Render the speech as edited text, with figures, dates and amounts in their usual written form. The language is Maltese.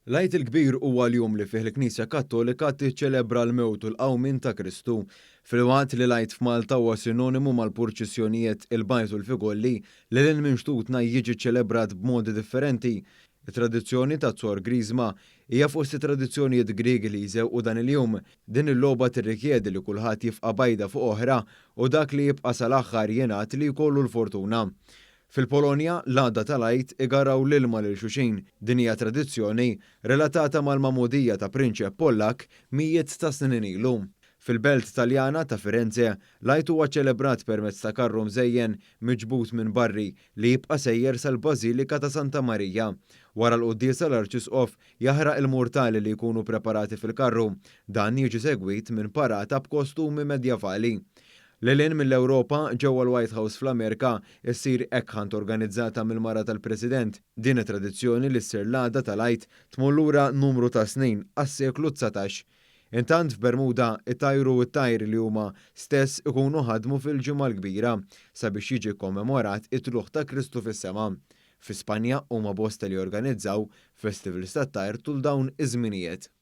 L-Għid il-Kbir huwa l-jum li fih il-Knisja Kattolika tiċċelebra l-mewt u l-qawmien ta' Kristu. Filwaqt li l-Għid f'Malta huwa sinonimu mal-purċissjonijiet, il-bajd u l-figolli, lil hinn minn xtutna jiġi ċċelebrat b'modi differenti. It-tradizzjoni ta' Zor Griżma hija fost it-tradizzjonijiet Griegi li jżewqu dan il-jum. Din il-logħba tirrikjedi li kulħadd jifqa' bajda fuq oħra u dak li jibqa' sal-aħħar jingħad li jkollu l-fortuna. Fil-Polonja, l-għada tal-Għid igarraw l-ilma lil xulxin. Din hija tradizzjoni relatata mal-magħmudija ta' prinċep Pollakk mijiet ta' snin ilu. Fil-belt Taljana ta' Firenze, l-Għid huwa ċċelebrat permezz ta' karru mżejjen miġbud minn barri li jibqa' sejjer sal-Bażilika ta' Santa Marija. Wara l-quddiesa l-Arċisqof jaħraq il-murtali li jkunu preparati fil-karru. Dan jiġi segwit minn parata b'kostumi medjavali. Lil hinn mill-Ewropa, ġewwa l-White House fl-Amerika, issir egg hunt organizzata mill-mara tal-President. Din it-tradizzjoni li ssir l-għada tal-Għid tmur lura numru ta' snin, għas-seklu 19. Intant f'Bermuda, itajru t-tajr li huma stess ikunu ħadmu fil-Ġimgħa l-Kbira sabiex jiġi kkommemorat it-tlugħ ta' Kristu fis-sema. Fi Spanja huma bosta li jorganizzaw festivals tat-tajr tul dawn iż-żminijiet.